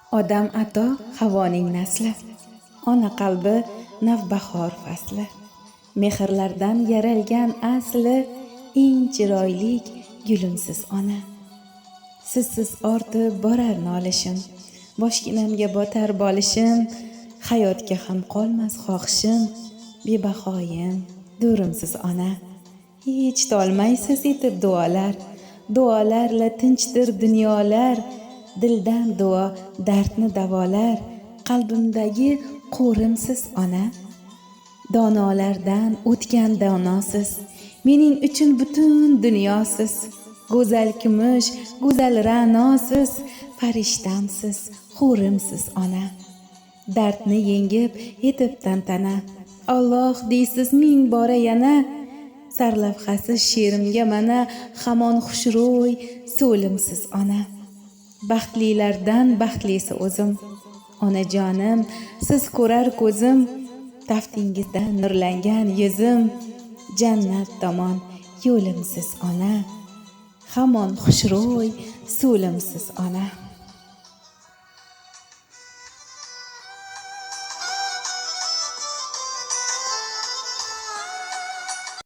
Odam ato havoning nasli, ona qalbi navbahor fasli. Mehrlardan yaralgan asli, eng chiroylik gulimsiz ona. Sizsiz ortib borar nolishim, boshginamga botar bolishim, hayotga ham qolmas xohishim, bebahoyim, durimsiz ona. Hech tolmaysiz etib duolar, duolarla tinchdir dunyolar, dildan duo dardni davolar, qalbimdagi qo'rimsiz ona. Donolardan o'tgan donosiz, mening uchun butun dunyosiz, go'zal kumush, go'zal ra'nosiz, farishtamsiz, hurimsiz ona. Dardni yengib yetib tantana, Alloh deysiz ming bora yana, sarlavhasiz she'rimga mana hamon xushro'y so'limsiz ona. Baxtlilardan baxtlisi o'zim, onajonim, siz ko'rar ko'zim, taftingizdan nurlangan yuzim, jannat tomon yo'limsiz ona, hamon xushro'y so'limsiz ona.